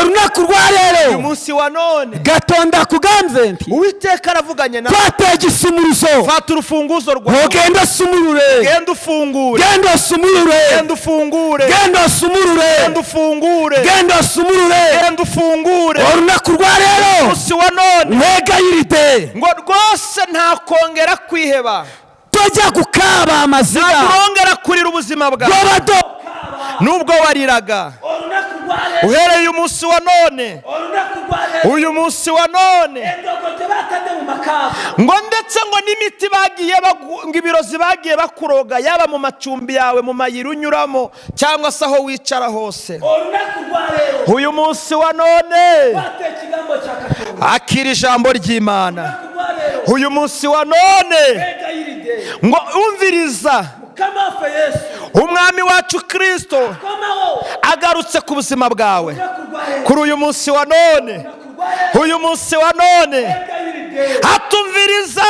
[SPEAKER 1] Olunaku
[SPEAKER 3] Uyu
[SPEAKER 1] lwaleero,
[SPEAKER 3] munsi wa none,
[SPEAKER 1] Katonda akugambye nti
[SPEAKER 3] Uwiteka aravuganye nawe:
[SPEAKER 1] kwata egisumuruzo,
[SPEAKER 3] Fata urufunguzo rwawe,
[SPEAKER 1] ogenda osumulule.
[SPEAKER 3] Genda ufungure.
[SPEAKER 1] Genda osumulule.
[SPEAKER 3] Genda ufungure.
[SPEAKER 1] Genda osumulule.
[SPEAKER 3] Genda ufungure.
[SPEAKER 1] Genda osumulule.
[SPEAKER 3] Genda ufungure.
[SPEAKER 1] Olunaku lwaleero,
[SPEAKER 3] Umunsi wa none,
[SPEAKER 1] nkwegayiride,
[SPEAKER 3] ngo rwose ntakongera kwiheba,
[SPEAKER 1] tojja kukaaba amaziga.
[SPEAKER 3] Ntabwo kurira ubuzima bwawe
[SPEAKER 1] Gobadde
[SPEAKER 3] nubwo wariraga. Uhereye uyu munsi wa none, uyu munsi wa none, ngo ndetse ngo n'imiti bagiye ngo ibirozi bagiye bakuroga, yaba mu macumbi yawe, mu mayira unyuramo, cyangwa se aho wicara hose, uyu munsi wa none akira ijambo ry'Imana. Uyu munsi wa none, ngo umviriza, Umwami wacu Kirisito agarutse ku buzima bwawe kuri uyu munsi wa none. Uyu munsi wa none atumviriza,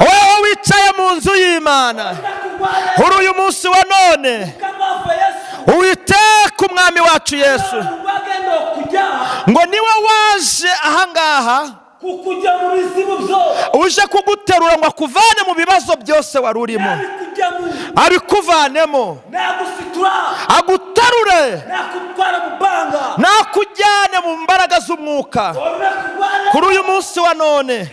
[SPEAKER 3] wowe wicaye mu nzu y'Imana kuri uyu munsi wa none, Uwiteka Umwami wacu Yesu ngo niwe waje ahangaha uje kuguterura ngo akuvane mu bibazo byose wari urimo, abikuvanemo, aguterure, nakujyane mu mbaraga z'umwuka. Kuri uyu munsi wa none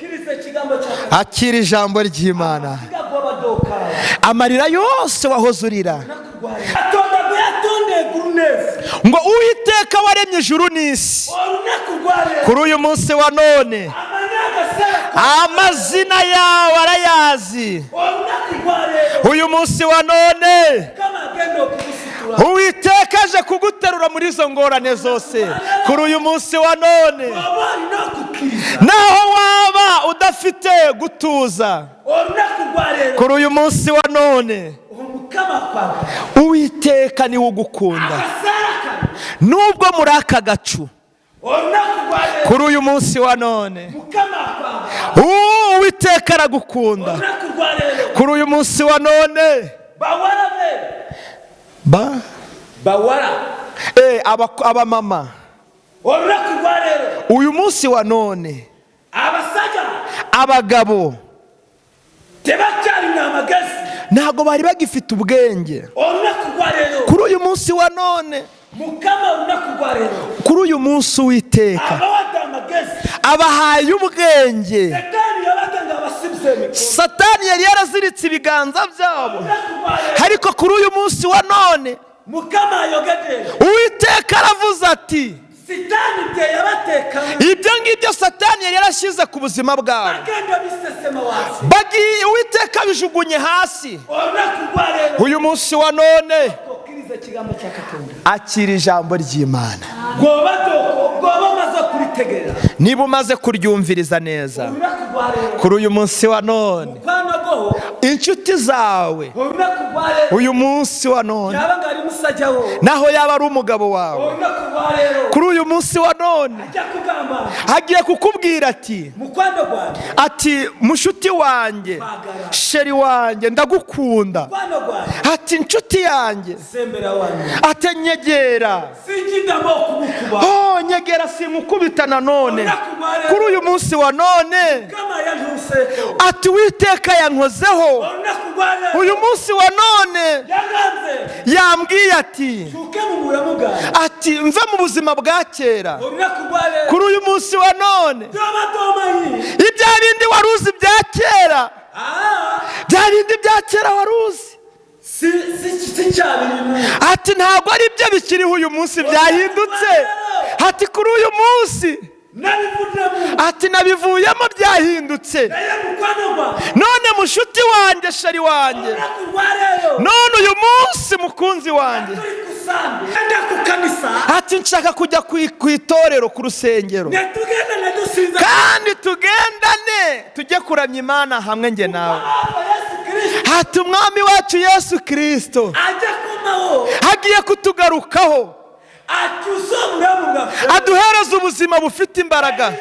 [SPEAKER 3] akira ijambo ry'Imana. Amarira yose wahoze urira, ngo Uwiteka waremye ijuru n'isi, kuri uyu munsi wa none amazina yawe arayazi. Uyu munsi wa none Uwiteka aje kuguterura muri izo ngorane zose. Kuri uyu munsi wa none, naho waba udafite gutuza, kuri uyu munsi wa none Uwiteka niwe ugukunda nubwo muri aka gacu. Kuri uyu munsi wa none Uwiteka aragukunda. Kuri uyu munsi wa none ba abamama, uyu munsi wa none abagabo ntabwo bari bagifite ubwenge. Kuri uyu munsi wa none, kuri uyu munsi Uwiteka abahaye ubwenge. Satani yari yaraziritse ibiganza byabo, ariko kuri uyu munsi wa none Uwiteka aravuze ati ibyo ngibyo Satani yari yarashyize ku buzima bwawe, bagiye Uwiteka bijugunye hasi. Uyu munsi wa none akira ijambo ry'Imana. Niba umaze kuryumviriza neza, kuri uyu munsi wa none inshuti zawe, uyu munsi wa none naho yaba ari umugabo wawe, kuri uyu munsi wa none agiye kukubwira ati mushuti wanjye, chéri wanjye, ndagukunda, ati nshuti yanjye, ati nyegera, oh nyegera, sinkukubita nanone. Kuri uyu munsi wa none ati Uwiteka yankozeho. Uyu munsi wa none yambwiye ati mve mu buzima bwa kera. Kuri uyu munsi wa none ibya bindi wari uzi bya kera, bya bindi bya kera wari uzi,
[SPEAKER 1] Si kyabirimu.
[SPEAKER 3] Ati ntabwo ari byo bikiriho uyu munsi, byahindutse. Ati kuri uyu munsi,
[SPEAKER 1] Nabivuddemu.
[SPEAKER 3] ati nabivuyemo, byahindutse.
[SPEAKER 1] Naye mukwano gwange,
[SPEAKER 3] None mushuti wanjye, chéri wanjye,
[SPEAKER 1] olunaku lwaleero,
[SPEAKER 3] none uyu munsi, mukunzi wanjye,
[SPEAKER 1] tuli ku Sande, genda ku kanisa,
[SPEAKER 3] ati nshaka kujya ku itorero, ku rusengero,
[SPEAKER 1] ne tugenda ne dusinza
[SPEAKER 3] kandi tugendane tujye kuramya Imana hamwe njye nawe.
[SPEAKER 1] Mukama Yesu Kristo
[SPEAKER 3] Ati Umwami wacu Yesu Kirisito
[SPEAKER 1] ajja kumawo,
[SPEAKER 3] agiye kutugarukaho,
[SPEAKER 1] akyuse obulamu bwaffe,
[SPEAKER 3] aduhereze ubuzima bufite imbaraga,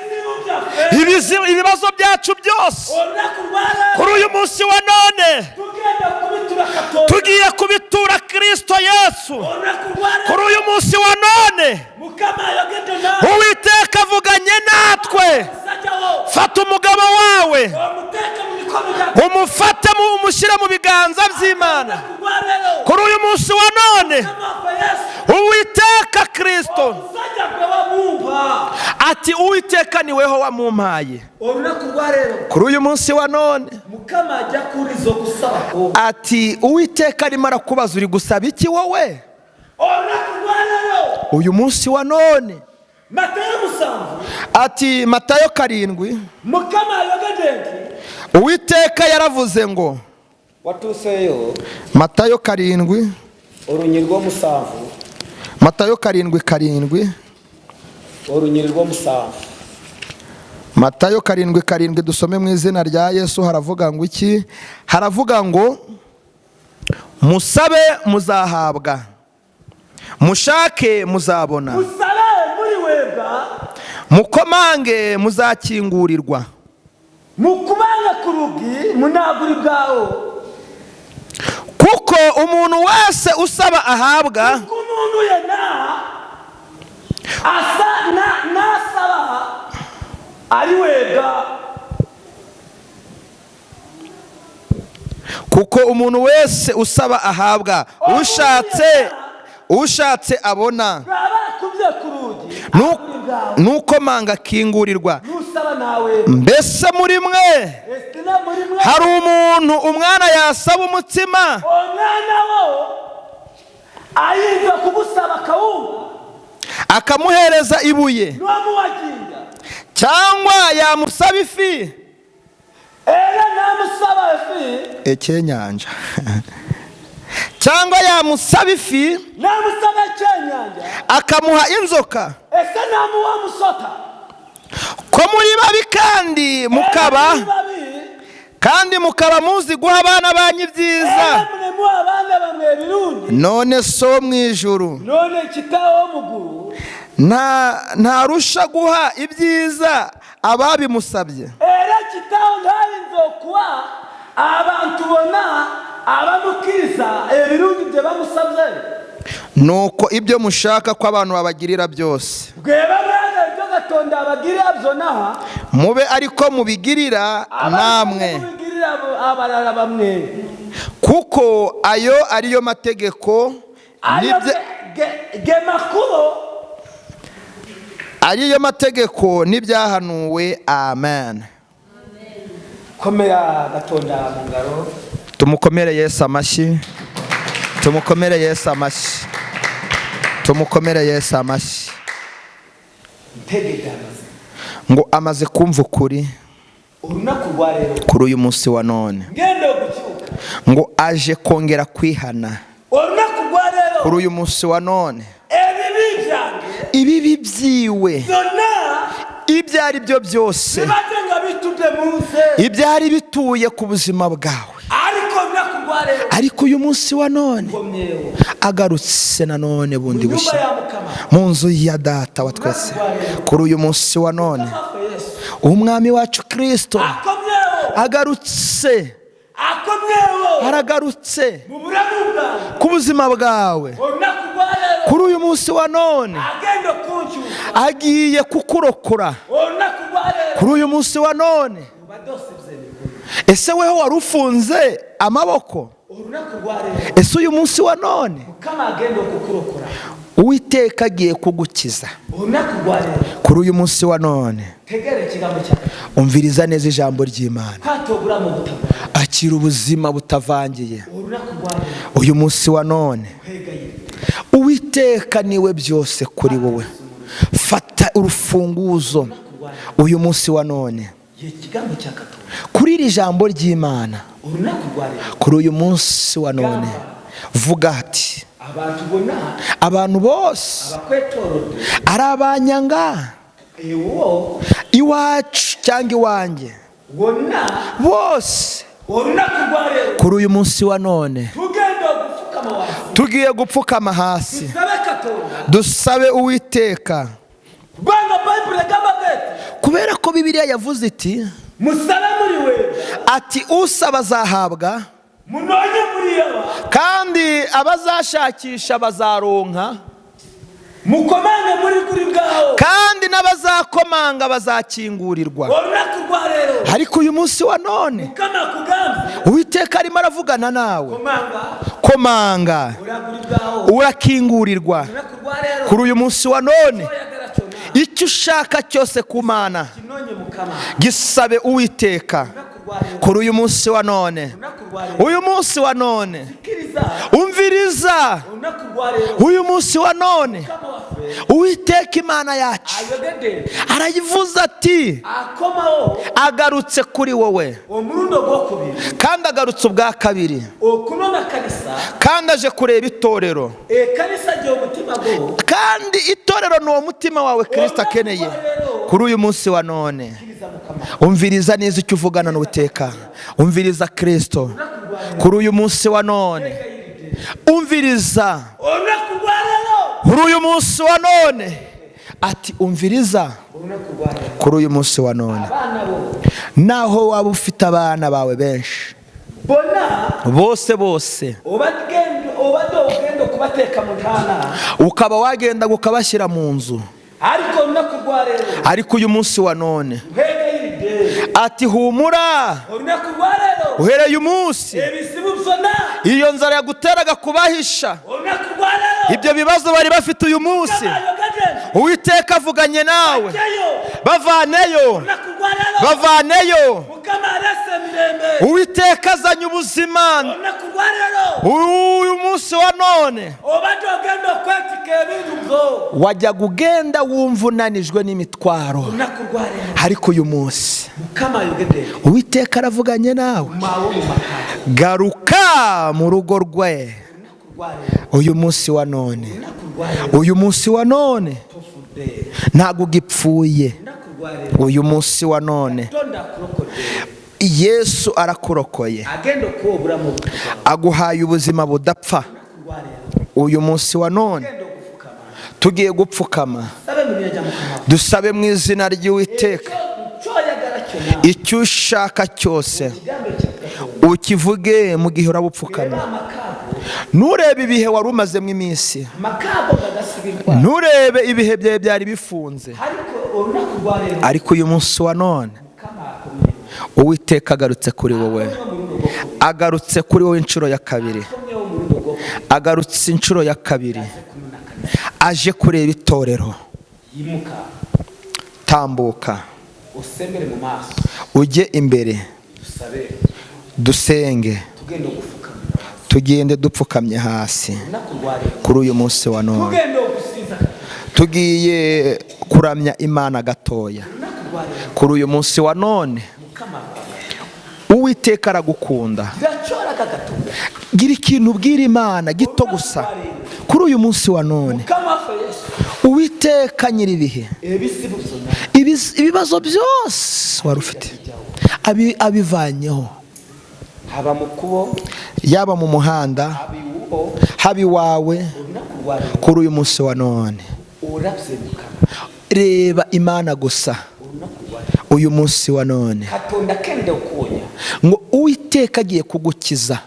[SPEAKER 1] ebizibu byaffe.
[SPEAKER 3] Ibibazo byacu byose,
[SPEAKER 1] Olunaku lwaleero,
[SPEAKER 3] kuri uyu munsi wa none,
[SPEAKER 1] tugenda kubitura Katonda.
[SPEAKER 3] tugiye kubitura Kirisito Yesu.
[SPEAKER 1] Olunaku lwaleero,
[SPEAKER 3] Kuri uyu munsi wa none,
[SPEAKER 1] Mukama ayogedde naawe.
[SPEAKER 3] Uwiteka avuganye natwe.
[SPEAKER 1] Musajja wo,
[SPEAKER 3] Fata umugabo wawe,
[SPEAKER 1] omuteeke mu mikono gya
[SPEAKER 3] umufate, umushyire mu biganza by'Imana.
[SPEAKER 1] Olunaku lwaleero,
[SPEAKER 3] Kuri uyu munsi wa none,
[SPEAKER 1] Mukama waffe Yesu,
[SPEAKER 3] Uwiteka Kirisito,
[SPEAKER 1] omusajja gwe wamumpa.
[SPEAKER 3] ati Uwiteka niweho wamumpaye.
[SPEAKER 1] Olunaku lwaleero,
[SPEAKER 3] Kuri uyu munsi wa none,
[SPEAKER 1] Mukama ajja kuwuliza okusaba kwo.
[SPEAKER 3] ati Uwiteka arimo arakubaza, uri gusaba iki wowe
[SPEAKER 1] Olunaku lwaleero,
[SPEAKER 3] uyu munsi wa none?
[SPEAKER 1] Matayo 7,
[SPEAKER 3] Ati Matayo 7,
[SPEAKER 1] Mukama ayogedde nti,
[SPEAKER 3] Uwiteka yaravuze ngo,
[SPEAKER 4] Watuuseyo?
[SPEAKER 2] Matayo 7.
[SPEAKER 4] Olunyiri rw'omusanvu.
[SPEAKER 2] Matayo 7 7.
[SPEAKER 4] Olunyiri rw'omusanvu.
[SPEAKER 2] Matayo 7 7, dusome mu izina rya Yesu. Haravuga ngo iki? Haravuga ngo: "Musabe muzahabwa, mushake muzabona,
[SPEAKER 1] Musabe muliweebwa,
[SPEAKER 2] mukomange muzakingurirwa."
[SPEAKER 1] Mukubanga ku lugi munaagulibwawo.
[SPEAKER 2] Kuko umuntu wese usaba ahabwa,
[SPEAKER 1] Ku muntu yenna asa n'asaba aliweebwa.
[SPEAKER 2] Kuko umuntu wese usaba ahabwa, ushatse abona,
[SPEAKER 1] Bw'aba akubye ku rugi, agulibwawo.
[SPEAKER 2] nukomanga akingurirwa.
[SPEAKER 1] N'usaba nawe.
[SPEAKER 2] Mbese muri mwe
[SPEAKER 1] Estina muri mwe,
[SPEAKER 2] hari umuntu umwana yasaba umutsima,
[SPEAKER 1] omwana wo ayinza kugusaba kawunga,
[SPEAKER 2] akamuhereza ibuye?
[SPEAKER 1] N'omuwajinja?
[SPEAKER 2] Cyangwa yamusaba ifi,
[SPEAKER 1] Era n'amusaba efi,
[SPEAKER 2] ecyenyanja, cyangwa yamusaba ifi,
[SPEAKER 1] n'amusaba ekyenyanja,
[SPEAKER 2] akamuha inzoka?
[SPEAKER 1] Ese n'amuwa musota?
[SPEAKER 2] Ko muri babi kandi mukaba
[SPEAKER 1] Era muri babi,
[SPEAKER 2] kandi mukaba muzi guha abana banyu ibyiza,
[SPEAKER 1] era munemu abaana bamwe ebirungi,
[SPEAKER 2] none So mu ijuru
[SPEAKER 1] none kitaawo mu ggulu
[SPEAKER 2] ntarusha guha ibyiza ababimusabye?
[SPEAKER 1] Era kitaawo ntayinza okuwa abantu bonna abamukkiriza ebirungi bye bamusabye?
[SPEAKER 2] Nuko ibyo mushaka ko abantu babagirira byose,
[SPEAKER 1] Bwe babaga ebyo Katonda abagirira byonna,
[SPEAKER 2] mube ariko mubigirira namwe,
[SPEAKER 1] mubigirira abalala bamwe,
[SPEAKER 2] kuko ayo ariyo mategeko
[SPEAKER 1] ayo ge makubo
[SPEAKER 2] ariyo mategeko n'ibyahanuwe. Amen.
[SPEAKER 4] Komera Katonda mu ngaro.
[SPEAKER 2] Tumukomere Yesu amashyi, tumukomere Yesu amashyi, tumukomere Yesu amashyi.
[SPEAKER 4] Ntegedde amazima.
[SPEAKER 2] Ngo amaze kumva ukuri.
[SPEAKER 4] Olunaku lwaleero,
[SPEAKER 2] Kuri uyu munsi wa none,
[SPEAKER 1] ngenda okukyuka.
[SPEAKER 2] ngo aje kongera kwihana.
[SPEAKER 1] Olunaku lwaleero,
[SPEAKER 2] Kuri uyu munsi wa none,
[SPEAKER 1] ebibi byange
[SPEAKER 2] ibibi byiwe,
[SPEAKER 1] byonna,
[SPEAKER 2] ibyo ari byo byose,
[SPEAKER 1] bibadde nga bitudde mu nze,
[SPEAKER 2] ibyari bituye ku buzima bwawe,
[SPEAKER 1] ariko olunaku lwaleero,
[SPEAKER 2] ariko uyu munsi wa none,
[SPEAKER 1] nkomyewo
[SPEAKER 2] agarutse nanone bundi
[SPEAKER 1] mu nyumba
[SPEAKER 2] bushya
[SPEAKER 1] ya Mukama.
[SPEAKER 2] mu nzu ya Data wa twese. Kuri uyu munsi wa none,
[SPEAKER 1] Waffe Yesu
[SPEAKER 2] Umwami wacu Kirisito
[SPEAKER 1] akomyewo.
[SPEAKER 2] agarutse.
[SPEAKER 1] Akomyewo
[SPEAKER 2] Aragarutse
[SPEAKER 1] mu bulamu bwange.
[SPEAKER 2] ku buzima bwawe.
[SPEAKER 1] Olunaku lwaleero,
[SPEAKER 2] Kuri uyu munsi wa none,
[SPEAKER 1] agenda okunkyusa.
[SPEAKER 2] agiye kukurokora.
[SPEAKER 1] Olunaku lwaleero,
[SPEAKER 2] Kuri uyu munsi wa none,
[SPEAKER 1] obadde osibye emikono,
[SPEAKER 2] ese weho wari ufunze amaboko?
[SPEAKER 1] Olunaku lwaleero,
[SPEAKER 2] Ese uyu munsi wa none,
[SPEAKER 1] Mukama agenda okukurokora.
[SPEAKER 2] Uwiteka agiye kugukiza.
[SPEAKER 1] Olunaku lwaleero,
[SPEAKER 2] Kuri uyu munsi wa none,
[SPEAKER 1] tegeera ekigambo kya Katonda.
[SPEAKER 2] umviriza neza ijambo ry'Imana.
[SPEAKER 1] Kwata obulamu obutagwa.
[SPEAKER 2] Akira ubuzima butavangiye.
[SPEAKER 1] Olunaku lwaleero,
[SPEAKER 2] Uyu munsi wa none Uwiteka niwe byose kuri wowe. Fata urufunguzo uyu munsi wa none kuri iri jambo ry'Imana, kuri uyu munsi wa none vuga ati abantu bose ari abanyanga iwacu cyangwa iwanjye bose, kuri uyu munsi wa none tugiye gupfukama hasi dusabe Uwiteka. Kubera ko Bibiliya yavuze iti ati usaba azahabwa, kandi abazashakisha bazaronka, kandi n'abazakomanga bazakingurirwa. Ariko uyu munsi wa none Uwiteka arimo aravugana nawe, komanga urakingurirwa. Kuri uyu munsi wa none icyo ushaka cyose ku Mana gisabe Uwiteka. Kuri uyu munsi wa none, uyu munsi wa none umviriza, uyu munsi wa none Uwiteka Imana yacu arayivuza ati agarutse kuri wowe, kandi agarutse ubwa kabiri, kandi aje kureba itorero, kandi itorero ni uwo mutima wawe Kristo akeneye. Kuri uyu munsi wa none umviriza neza icyo uvugana n'Uwiteka, umviriza Kristo. Kuri uyu munsi wa none umviriza, kuri uyu munsi wa none ati umviriza. Kuri uyu munsi wa none naho waba ufite abana bawe benshi bose bose, ukaba wagenda ukabashyira mu nzu, ariko uyu munsi wa none ati humura, uhereye umunsi iyo nzara yaguteraga kubahisha ibyo bibazo bari bafite uyu munsi, Uwiteka avuganye nawe, bavaneyo, bavaneyo. Uwiteka azanye ubuzima uyu munsi wa none. Wajyaga ugenda wumva unanijwe n'imitwaro, ariko uyu munsi Uwiteka aravuganye nawe, garuka mu rugo rwe uyu munsi wa none. Uyu munsi wa none ntabwo ugipfuye, uyu munsi wa none Yesu arakurokoye, aguhaye ubuzima budapfa. Uyu munsi wa none tugiye gupfukama dusabe mu izina ry'Uwiteka icyo ushaka cyose ukivuge mu gihe urabupfukama. Nturebe ibihe wari umazemo iminsi, nturebe ibihe byawe byari bifunze, ariko uyu munsi wa none Uwiteka agarutse kuri wowe, agarutse kuri wowe inshuro ya kabiri, agarutse inshuro ya kabiri, aje kureba itorero. Tambuka ujye imbere dusenge, tugende dupfukamye hasi. Kuri uyu munsi wa none tugiye kuramya Imana gatoya. Kuri uyu munsi wa none Uwiteka aragukunda. Gira ikintu ubwira Imana gito gusa kuri uyu munsi wa none. Uwiteka nyiribihe, ibibazo byose wari ufite abivanyeho, yaba mu muhanda, haba iwawe. Kuri uyu munsi wa none reba Imana gusa. Uyu munsi wa none ngo Uwiteka agiye kugukiza.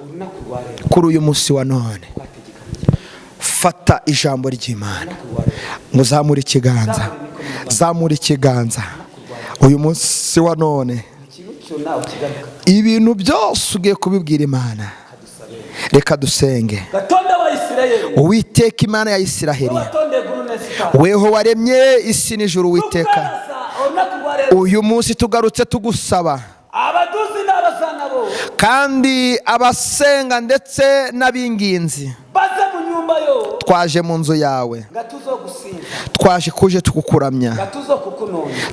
[SPEAKER 2] Kuri uyu munsi wa none fata ijambo ry'Imana ngo zamure ikiganza, zamure ikiganza. Uyu munsi wa none ibintu byose ugiye kubibwira Imana. Reka dusenge. Uwiteka Imana ya Isiraheli, weho waremye isi n'ijuru, Uwiteka uyu munsi tugarutse tugusaba
[SPEAKER 3] Kandi abasenga ndetse n'abinginzi, twaje mu nzu yawe, twaje kuje tukukuramya,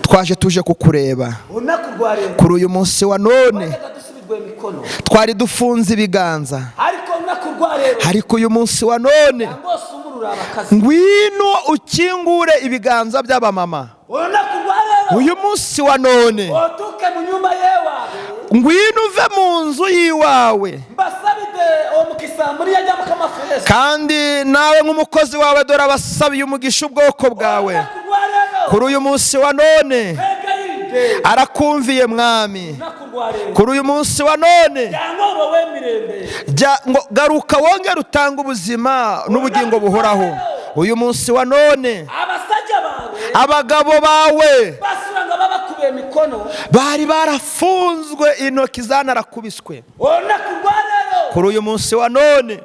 [SPEAKER 3] twaje tuje kukureba. Kuri uyu munsi wa none twari dufunze ibiganza, ariko uyu munsi wa none ngwino ukingure ibiganza by'abamama. Uyu munsi wa none ngwino uve mu nzu yiwawe, kandi nawe nk'umukozi wawe dore abasabiye umugisha ubwoko bwawe. Kuri uyu munsi wa none arakumviye mwami. Kuri uyu munsi wa none garuka wongere utange ubuzima n'ubugingo buhoraho. Uyu munsi wa none abagabo bawe bari barafunzwe, intoki zanarakubiswe. Kuri uyu munsi wa none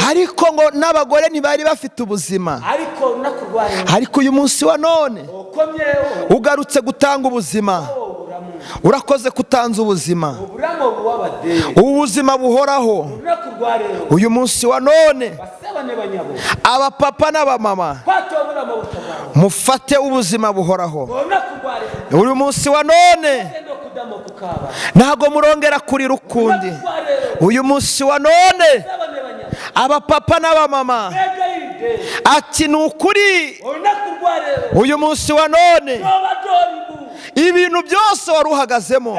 [SPEAKER 3] ariko ngo n'abagore ntibari bafite ubuzima, ariko uyu munsi wa none ugarutse gutanga ubuzima. Urakoze kutanza ubuzima, ubuzima buhoraho. Uyu munsi wa none abapapa n'abamama mufate ubuzima buhoraho. Uyu munsi wa none ntago murongera kurira ukundi. Uyu munsi wa none abapapa n'abamama ati ni ukuri, uyu munsi wa none ibintu byose wari uhagazemo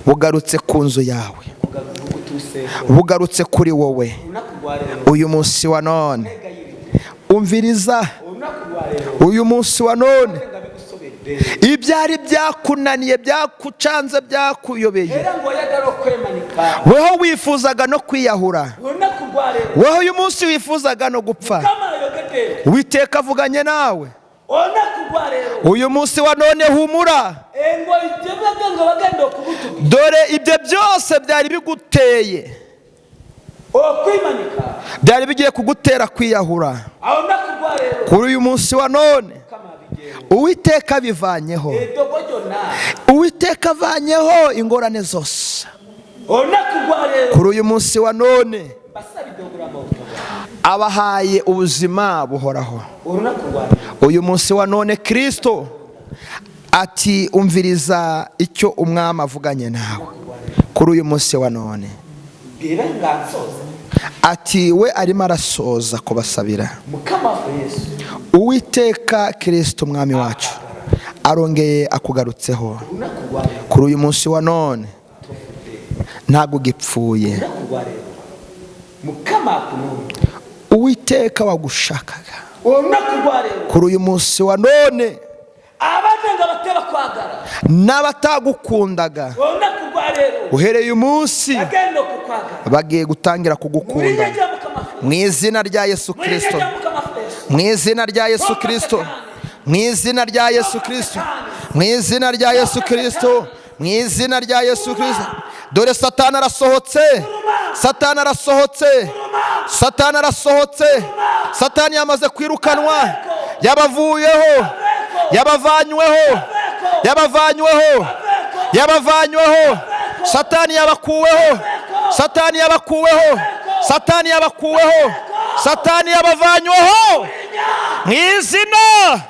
[SPEAKER 3] bugarutse ku nzu yawe, bugarutse kuri wowe. Uyu munsi wa none umviriza, uyu munsi wa none ibyari byakunaniye, byakucanze, byakuyobeye, weho wifuzaga no kwiyahura, weho uyu munsi wifuzaga no gupfa, Uwiteka avuganye nawe. Uyu munsi wa none humura, dore ibyo byose byari biguteye, byari bigiye kugutera kwiyahura. Kuri uyu munsi wa none Uwiteka bivanyeho, Uwiteka avanyeho ingorane zose. Kuri uyu munsi wa none abahaye ubuzima buhoraho. Uyu munsi wa none Kristo ati umviriza icyo umwami avuganye nawe. Kuri uyu munsi wa none ati we arimo arasoza kubasabira. Uwiteka Kristo umwami wacu arongeye akugarutseho. Kuri uyu munsi wa none ntabwo ugipfuye. Uwiteka wagushakaga kuri uyu munsi wa none n'abatagukundaga uhereye umunsi bagiye gutangira kugukunda. Mu izina rya Yesu Kristo, mu izina rya Yesu Kristo, mu izina rya Yesu Kristo, mu izina rya Yesu Kristo, mu izina rya Yesu Kristo. Dore Satani arasohotse, Satani arasohotse, Satani arasohotse. Satani yamaze kwirukanwa, yabavuyeho, yabavanyweho, yabavanyweho, yabavanyweho. Satani yabakuweho, Satani yabakuweho, Satani yabakuweho, Satani yabavanyweho mu izina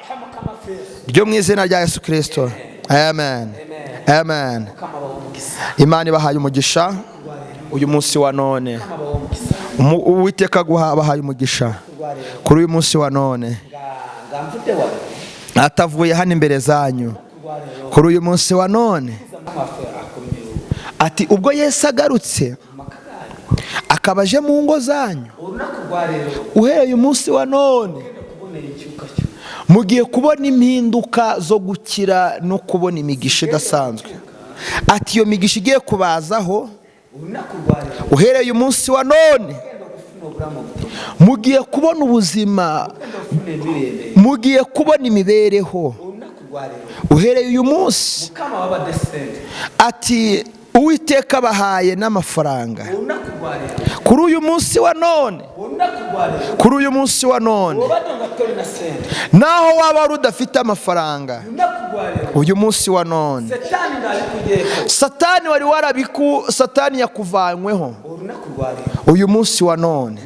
[SPEAKER 3] ryo mu izina rya Yesu Kristo. Amen, amen. Imana ibahaye umugisha uyu munsi wa none. Uwiteka abahaye umugisha kuri uyu munsi wa none, atavuye hano imbere zanyu kuri uyu munsi wa none. Ati ubwo Yesu agarutse akaba aje mu ngo zanyu, uhereye umunsi wa none mugiye kubona impinduka zo gukira no kubona imigisha idasanzwe. Ati iyo migisha igiye kubazaho uhereye umunsi wa none mugiye kubona ubuzima, mugiye kubona imibereho uhereye uyu munsi. Ati Uwiteka abahaye n'amafaranga.
[SPEAKER 1] Olunaku lwaleero.
[SPEAKER 3] Kuri uyu munsi wa none,
[SPEAKER 1] Olunaku lwaleero.
[SPEAKER 3] kuri uyu munsi wa none,
[SPEAKER 1] Obadde nga tolina sente,
[SPEAKER 3] naho waba wari udafite amafaranga,
[SPEAKER 1] olunaku lwaleero,
[SPEAKER 3] uyu munsi wa none,
[SPEAKER 1] setaani ng'abikugyeko,
[SPEAKER 3] Satani wari warabiku, Satani yakuvanyweho.
[SPEAKER 1] Olunaku lwaleero,
[SPEAKER 3] Uyu munsi wa none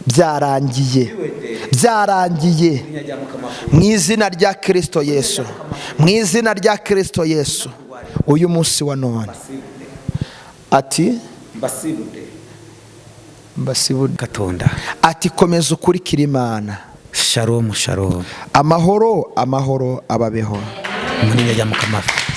[SPEAKER 3] byarangiye, byarangiye.
[SPEAKER 1] Erinnya lya Mukama waffe.
[SPEAKER 3] Mu izina rya Kirisito Yesu, mu izina rya Kirisito Yesu, uyu munsi wa none.
[SPEAKER 1] Mbasiibudde.
[SPEAKER 3] Ati
[SPEAKER 1] Mbasiibudde.
[SPEAKER 3] Mbasibude.
[SPEAKER 1] Katonda.
[SPEAKER 3] Ati komeza ukurikira Imana.
[SPEAKER 1] Shalom, shalom.
[SPEAKER 3] Amahoro, amahoro ababeho.
[SPEAKER 1] Mu linnya lya Mukama waffe.